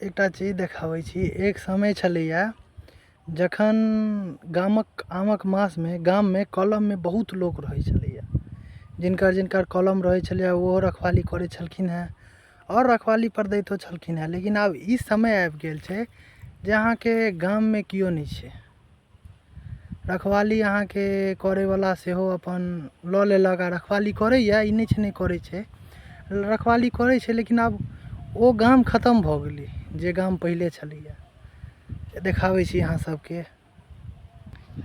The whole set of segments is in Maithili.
एकटा चीज देखाबै छी। एक समय छलैया जखन गामक आमक मासमे गाममे कलममे बहुत लोक रहै छलैया। जिनकर जिनकर कलम रहै छलैया ओहो रखवाली करै छलखिन हेँ आओर रखवाली पर दैतो छलखिन हेँ। लेकिन आब ई समय आबि गेल छै जे अहाँके गाममे केओ नहि छै। रखवाली अहाँके करैवला सेहो अपन लऽ लेलक आ रखवाली करैए, ई नहि छै नहि करै छै, रखवाली करै छै, लेकिन आब ओ गाम खतम भऽ गेलै जे गाम पहिले छलैए। देखाबै छी अहाँ सबके,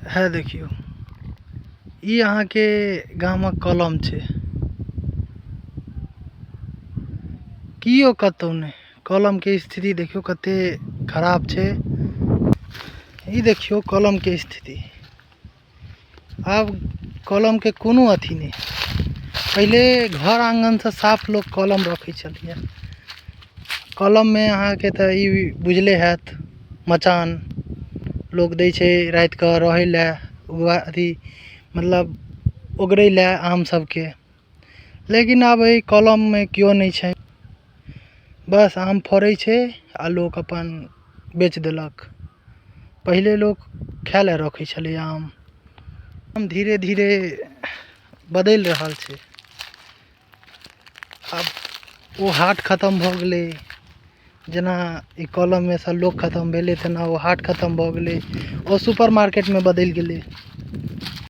हे देखियौ, ई अहाँके गामक कलम छै। किओ कतौ नहि। कलमके स्थिति देखियौ कते खराब छै। ई देखियौ कलमके स्थिति। आब कलमके कोनो अथी नहि। पहिले घर आङ्गनसँ साफ लोक कलम रखै छलैए। कलममे अहाँके तऽ ई बुझले हैत, मचान लोक दै छै रातिके रहै लए, अथी मतलब ओगरै लए आम सबके। लेकिन आब एहि कलममे केओ नहि छै, बस आम फड़ै छै आ लोक अपन बेच देलक। पहिले लोक खाय लए रखै छलै आम। आम धीरे धीरे बदलि रहल छै। आब ओ हाट खतम भऽ गेलै, जेना ई कलममे सँ लोक खतम भेलै तेना ओ हाट खतम भऽ गेलै, ओ सुपर मार्केटमे बदलि गेलै।